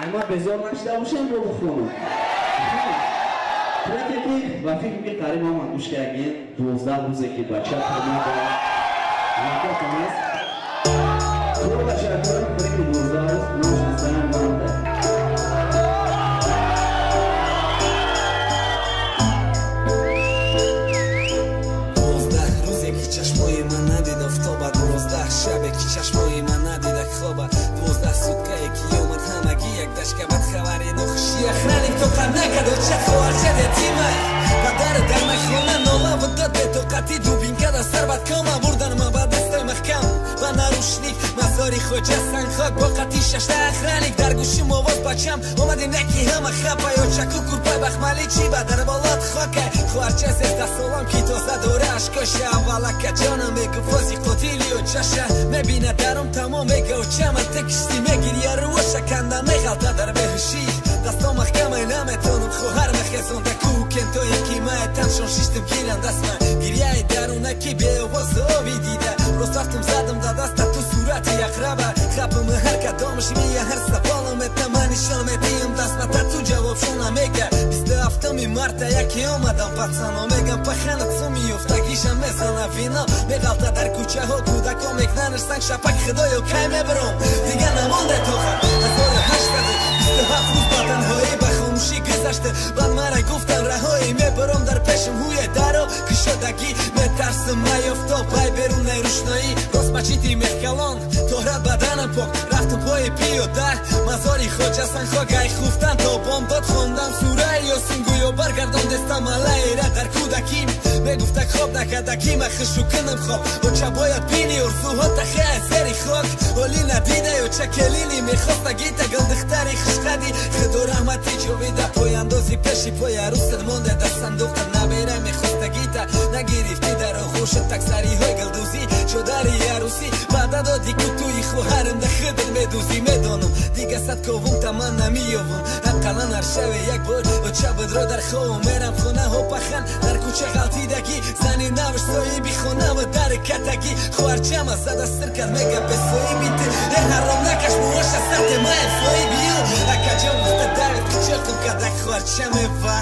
Ама безор нашида бошем бо бихонам. Треке ки ба фикр ки қариб ҳама гӯш кардем, 12 рӯзе ки бача тамома накатон аст. Худо ташаккур, треки 12 рӯз номаш зан манда. 12 рӯзе ки чашмои ман надид офтоба, 12 шабе ки чашмои ман надида хоба, 12 суткае ки омад ҳамагӣ як дашка бад хабари нохуши охраник тоқат накард оча хоҳарчад ятимай падар дар махона нола дод бетоқатӣ дубинка дар сар бад кома бурдан ма ба дастой маҳкам ба нарушник мазори хоҷа сангхок бо қати шашта охраник дар гӯшим овоз бачам омади неки ҳама хапай очаку курпай бахмалӣ чӣ ба дар болот хокай хоҳарча 13 солам ки тоза дора ашкоша аввалака ҷонам мегуфози қотили очаша мебина дарум тамом мега очама ты кишти мегирия рӯоша канда меғалта дар беҳушӣ дасто маҳкамай наметонам хоҳар мехезонда кӯ кентое ки мае таншон шиштим гирам дастма гирияи дарунаки беовоз ови дида рост рафтум задам да даста ту сурати ақраба хапам ҳар кадомаш мия ҳар саволам это ман нишон медиҳам дастма та ту ҷавобшона мега 27-ми марта яке омадам пацано мегам паханат суми ёфтагишам мезана вино меғалта дар кӯчаҳо кӯдако мекнанаш санг шапак худоё кай мебаром дига намонде тоқат 1827 рӯз ба танҳоӣ ба хомӯшӣ гузашта баъд мара гуфтан раҳоӣ мебаром дар пешам ҳуе даро кушодагӣ метарсам маёфтоб ай берунаи рӯшноӣ рост мачити мехкалон тоҳрат баданам пок рафтум пои пиёда мазори хоҷа санхок ай хуфтан то бомдод хондам сураи ёсин гӯё баргардон дестам алайра дар кӯдакӣ мегуфта хоб накардакӣ ма хушу кунам хоб оча бояд бини орзуҳо тахе аз зери хок оли надида оча келини мехоста гита гулдухтари хушқади худо раҳмати ҷовида пояндози пеши пои арӯсат монда дар сандуқат набера мехоста гита нагирифтӣ дар оғӯшат таксариҳои гулдӯзӣ чодари арӯсӣ ваъда доди ку туи хоҳарам да худат медӯзӣ медонам дига сад ковум та ман намеёвам ақаллан ҳар шаве як бор оча будро дар ховам мерам хонаҳо пахан дар кӯча ғалтидагӣ зани навш соҳиби хонава дар катагӣ хоҳарчама зада сир кард мега бесоҳиби ту э ҳаром накаш муоша сарте маем соҳиби ӯ акаҷон гуфта давид қичоқим кардак хоҳарчамева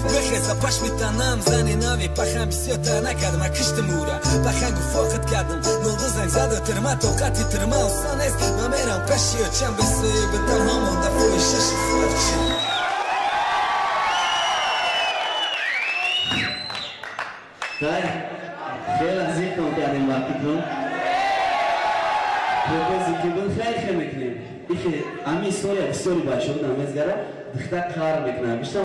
бихеза пашми танам зани нави пахан бисёртар накардам киштим ура пахан гуфоқит кардам нолду занг заду тирма тоқати тирма осон нест ман мерам пеши очам бесоҳиби танҳо монда фоҳишаши хоҳарчам. Хай, хеле зиқм кардем ба фикрам. Препези ки буд хеле хел мекунем. Ихе ами история бисёри бачаҳо намезгара духтар қаҳр мекунад. Бештар